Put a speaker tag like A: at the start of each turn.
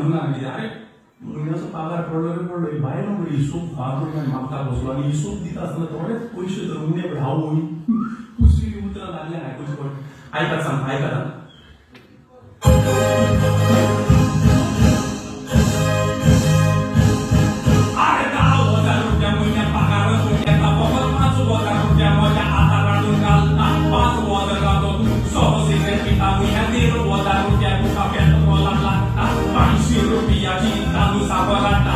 A: म्हणूंक ना कितें. अरे, म्हयन्याचो पगार पडलो रे पडलो. बायलो मरे हिशोब मागून मागता बसलो आनी हिशोब दिता आसतना थोडेच पयशे तर उणे पडले. हांव दुसरी उतरां लागल्या आयकुची पडटा. आयकात, सांगता, आयकात आं. अरे, 10,000 रुपया म्हयन्या पगार येता, फकत 5,000 रुपया म्हज्या हातार हाडून घालता. 5,000 घालून सोरो सिगरेट पिता. म्हयन्या 1,500 रुपया तुका पेट्रोलाक लागता. 500 रुपयाची तांदूळ साबर हाडटा.